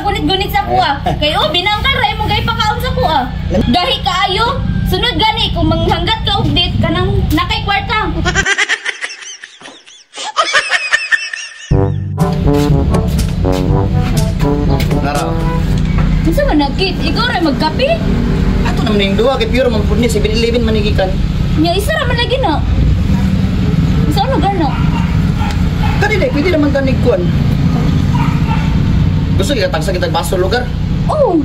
paggunit-gunit sa kuha. Kay oh, binangkal ra imong gay pakaon sa kuha. Gahi kaayo. Sunod gani kung manghanggat ka og date kanang nakay kwarta. Nara. Unsa man nagkit? Ikaw ra magkape? Ato naman yung duha kay pure man pud ni 7-Eleven man gikan. Nya isa ra man lagi na. Unsa lugar no? Kani dai pwede naman tanig kuan. Gusto kita tagsa kitag baso lugar? Oh.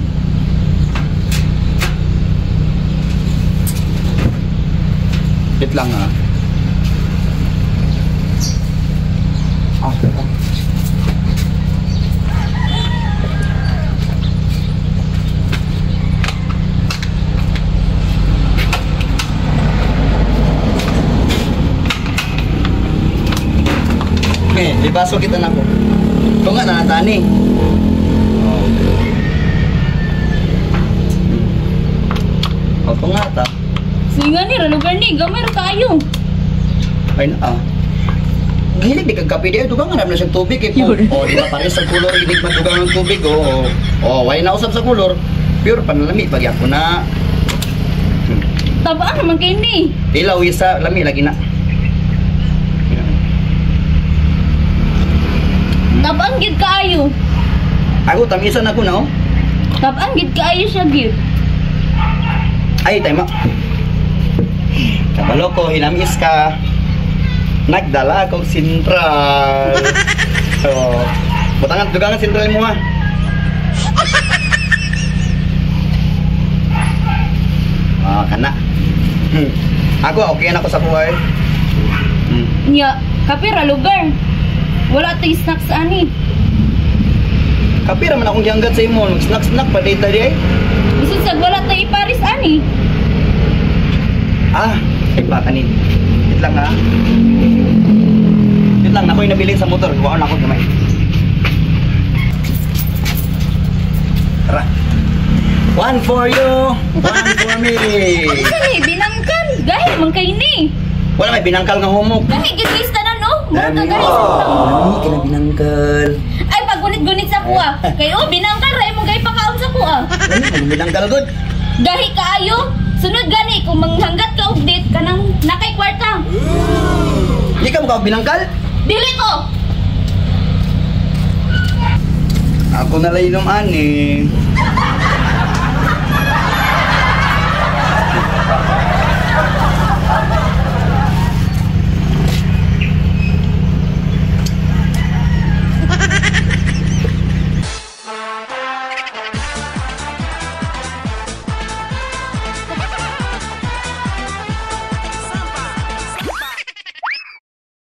Wait lang ah. Ah. Eh, di baso kita na ko. Ito nga, nanatani. Oh. Ito nga ta. Sige nga ni, lugar ni, gamay ra kaayo. Ay na, ah. Gihilig di kag kape di, dugang nga na siyang tubig eh. Oh, di ba pares ang kulor, hindi madugang ang tubig, oh. Oh, why na usap sa kulor? Pure panalami, pag ako na. Tabaan naman kayo ni. Ilaw, isa, lami, lagi na. Tabang gid kaayo. Ako tamisan ako na oh. Tabang gid kaayo siya gid. Ay tama. Kabalo ko hinamis ka. Nagdala akong sentral. So, butangan dugangan sentral mo ha. Ah, kana. Ako okay na ako sa buhay. Nya, kape ra lugar. Wala tay snacks ani. Kape ra man akong gihanggat sa imo, snack-snack pa data di ay. Bisan sag wala tay iparis ani. Ah, ay ba kanin. Wait lang ha. Wait lang, nakoy nabilin sa motor. Kuhaon ako gamay. Tara. One for you, one for me. Unsa ni binangkan? Gahi man kay ni. Wala may binangkal nga humok. Gahi gid guys tanan oh. Mura ka gahi sa Lami kay binangkal. Ay paggunit-gunit sa kuha. Kay oh binangkal ra imong gay pakaon sa kuha. Lami binangkal gud. Gahi kaayo. Sunod gani kung manghanggat ka og date kanang nakay kwarta. Di ka mo binangkal? Dili ko. Ako na lang inom ani.